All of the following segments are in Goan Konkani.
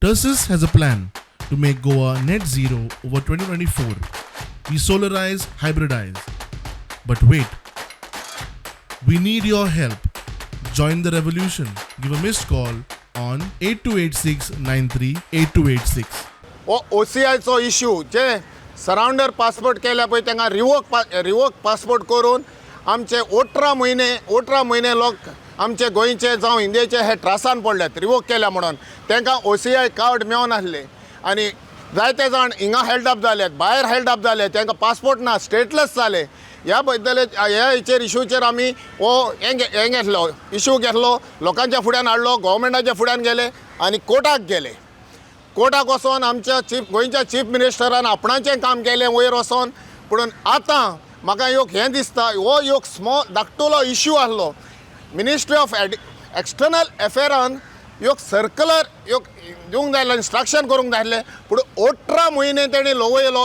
Tersus has a plan to make Goa net zero over 2024. We solarize, hybridize. But wait, we need your help. Join the revolution. Give a missed call on 8286 938286. हो ओसीआयचो इश्यू जे सरावंडर पासपोर्ट केल्या पळय, तांकां रिवोक पासपोर्ट करून आमचे 18 म्हयने, 18 म्हयने लोक आमचे गोंयचे जावं इंडियेचे हे त्रासान पडल्यात. रिवोक केल्या म्हणून तांकां ओसीआय कार्ड मेळनासलें आनी जायते जाण हिंगा हेल्ड अप जाल्यात, भायर हेल्ड अप जाले, तांकां पासपोर्ट ना, स्टेटलेस जाले. ह्या बद्दल, ह्या हेचेर, इशूचेर आमी हो हें घेतलो, इशू घेतलो, लोकांच्या फुड्यान हाडलो, गोवोरमेंटाच्या फुड्यान गेले आनी कोर्टाक गेले. कोर्टाक वचोन आमच्या चीफ गोंयच्या चीफ मिनिस्टरान आपणाचें काम केलें वयर वचोन. पुणून आतां म्हाका एक हें दिसता, हो एक स्मॉल धाकटुलो इश्यू आहलो. मिनिस्ट्री ऑफ एक्सटर्नल अफेरान एक सर्कुलर एक दिवंक जाय आसलें, इन्स्ट्रक्शन करूंक जाय आसलें. पूण 18 म्हयने तेणी लोवयलो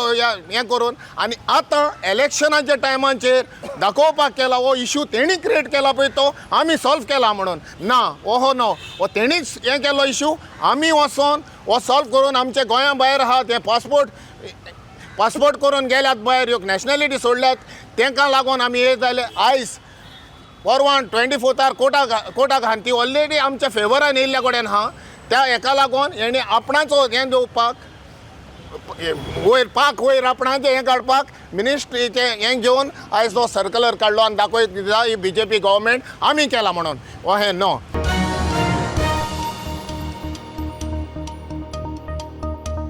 हें करून आनी आतां इलेक्शनाच्या टायमाचेर दाखोवपाक केला, हो इश्यू तेणी क्रिएट केला पळय तो आमी सॉल्व केला म्हणून. ना, ओहो नो, हो तेणीच हें केल्लो इश्यू. आमी वचोन हो सॉल्व करून आमचे गोंया भायर आहा ते पासपोर्ट पासपोर्ट करून गेल्यात भायर, एक नॅशनॅलिटी सोडल्यात, तांकां लागून आमी हे जाले. आयज परवां 24थार कोर्टाक कोर्टाक आहा. ती ऑलरेडी आमच्या फेवरान येयल्ल्या कडेन आहा. त्या हेका लागून हेणी आपणाचो हें दवरपाक वयर पाक वयर आपणाचें हें काडपाक मिनिस्ट्रीचें हें घेवन आयज तो सर्कुलर काडलो आनी दाखयत ही बीजेपी गव्हर्मेंट आमी केला म्हणून. हें न्हू.